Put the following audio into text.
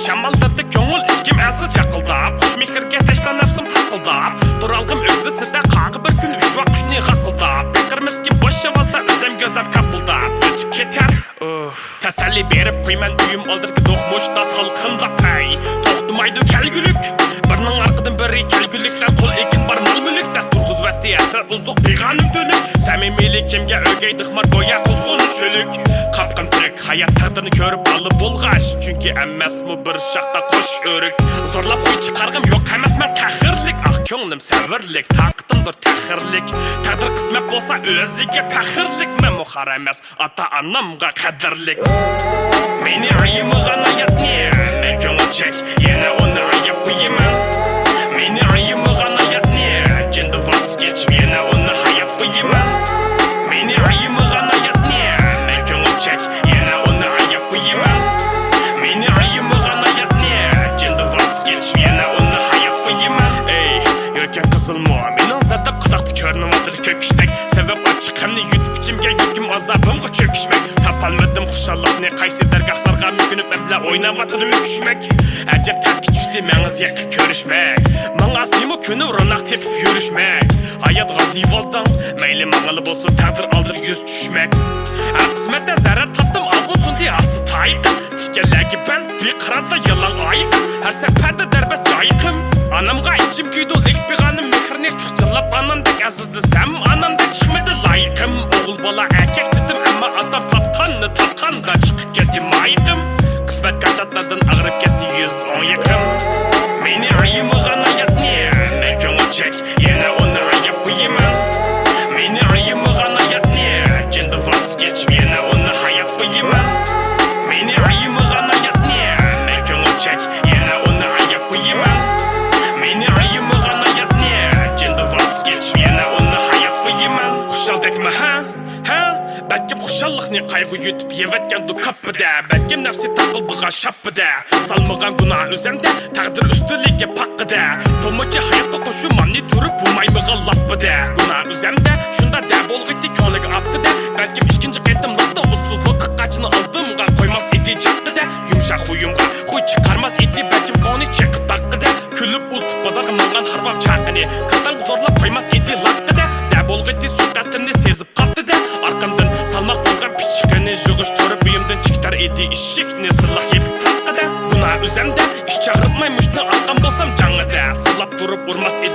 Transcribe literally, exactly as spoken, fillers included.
شاماللىرىدەك كۆڭۈل ئىچكىم ئەزىز چاقىلداپ، خۇش مېھىرگە تەشنا نەپسىم تاقىلداپ، تۇرالغۇم ئۆگزىسىدە قاغا بىر كۈن ئۈچ ۋاق قۇشنى غاقىلداپ، بېقىرمىسكىن بوش ئاۋازدا ئۆزەم گۆزەم كاپىلداپ ئۆتۈپ كېتەر. ئۇھ. تەسەللى بېرىپ قويىمەن ئۆيۈم ئالدىدىكى دوقمۇشتا سالقىنداپ، ھەي، توختىمايدۇ كەلگۈلۈك. بىرنىڭ ئارقىدىن بىرى كەلگۈلۈكلەر، قول ئېگىن بار مال-مۈلۈك، دەس تۇرغۇزۇۋەتتى ھەسرەت ئوزۇق پىغانىم تۈنۈك. سەمىمىيلىكىمگە ئۆگەي دىخمار گويا قۇزغۇن شۆلۈك. قاپقىن تىرىك ھايات تەقدىرنى كۆرۈپ بالا بولغاچ، چۈنكى ئەمەسمۇ بىر شاختا قوش ئۆرۈك. زورلاپ خۇي چىقارغۇم يوق ئەمەس مەن قەھەرلىك، ئاھ، كۆڭلۈم سەۋرلىك، تاقىتىمدۇر تەخىرلىك. تەقدىر قىسمەت بولسا ئۆزىگە پەخىرلىك، مەنمۇ خار ئەمەس، ئاتا-ئانامغا قەدىرلىك. مېنى ئايىمىغان ھاياتنى مەن كۆڭۈل چەك، يەنە ئۇنى ئاياپ قويىمەن. مېنى ئايىمىغان ھاياتنى جىندىن ۋاز كېچىپ، يەنە ئۇنى ھايات قويىمەن. مېنى ئايىمىغان ھاياتنى مەن كۆڭۈل چەك، يەنە ئۇنى ئاياپ قويىمەن. مېنى ئايىمىغان ھاياتنى جىندىن ۋاز كېچىپ، يەنە ئۇنى ھايات قويىمەن. ئەي، يۈرىكىڭ قىزىلمۇ؟ مېنىڭ زەردەپ قاداقتا كۆرۈنۈۋاتىدۇ كۆك ئىشتەك. سەۋەب ئاچچىق غەمنى يۇتۇپ ئىچىمگە، يۈكۈم ئازابىمغا چۆكۈشمەك. تاپالمىدىم خۇشاللىقنى، قايسى دەرگاھلارغا مۆكۈنۈپ ئەمدىلا ئويناۋاتىدۇ مۆكۈشمەك. ئەجەب تەسكە چۈشتى مېڭىز يېقىپ كۆرۈشمەك. ماڭا سېنىمۇ كۆنۈپ روناق تېپىپ يۈرۈشمەك. ھايات غادىيىۋالدىڭ، مەيلى ماڭىلا بولسۇن تەقدىر ئالدىدا يۈز چۈشمەك. ھەر قىسمەتتە زەرەر تاپتىم، ئالغۇ سۇندى ئاستا تايىقىم. تىكەنلەرگە بەند، بىقاراردا يالاڭ ئايىقىم. ھەر سەپەردە دەربەس جايىقىم. ئانامغا ئىچىم كۆيىدۇ، لېكىت پىغانىم مېھىرنى تىخچىللاپ ئانامدەك ئەزىزلىسەم، ئانامدەك چىقمىدى لايىقىم. ئوغۇل بالا ئەركەك دېدىم، ئەمما ئاتام تارتقاننى تارتقاندا چىقىپ كەتتى مايىقىم. قىسمەت كاچاتلاردىن ئاغرىپ كەتتى يۈز ئوڭ يېقىم. مېنى ئايىمىغان ھاياتنى مەن كۆڭۈل چەك، يەنە ئۇنى ئاياپ قويىمەن. مېنى ئايىمىغان ھاياتنى جىندىن ۋاز كېچىپ، يەنە ئۇنى ھايات قويىمەن. مېنى ئايىمىغان ھاياتنى مەن كۆڭۈل چەك، يەنە ئۇنى ئاياپ قويىمەن. مېنى ئايىمىغان ھاياتنى جىندىن ۋاز كېچىپ، يەنە ئۇنى ھايات قويىمەن. خۇشالدەكمۇ ھە؟ ھە؟ بەلكىم خۇشاللىقنى قايغۇ يۇتۇپ يەۋەتكەندۇ كاپپىدە. بەلكىم نەپسى تاقىلدىغان شاپپىدە. سالمىغان گۇناھ ئۆزەمدە، تەقدىر ئۈستۈنلۈككە پاققىدە. تومۇچى ھاياتقا قوشۇمامنى تۈرۈپ بولمايمىغان لاپپىدە. گۇناھ ئۆزەمدە، شۇنداق دە بولغىيتى كۆڭلىگە ئاپتىدە. بەلكىم ئىككىنچى قېتىملىقتا ئۇسسۇزلۇققا قاچىنى ئالدىمغا قويماس ئىدى جاپپىدە. يۇمشاق خۇيۇمغا خۇي چىقارماس ئىدى بەلكىم كۆڭلى چېقىپ تاققىدە. كۈلۈپ ئۇزىتىپ بازارغا ماڭغان ھارۋام چاقىنى. كاتاڭغا زورلاپ قويماس ئىدى لاققىدە. دە بولغىيتى سۇيىقەستىمنى سېزىپ قاپتىدە، ئارقامدىن سالماق بولغان پىچىقىنى يىغىشتۇرۇپ، ئۆيۈمدىن چىقىتار ئىدى ئىشىكنى سىللاپ يېپىپ تاققىدە. گۇناھ ئۆزەمدە، ئىش چاغرىتماي مۇشتنى ئاتقان بولسام جاڭىدە، سىللاپ تۇرۇپ ئۇرماس ئىدى.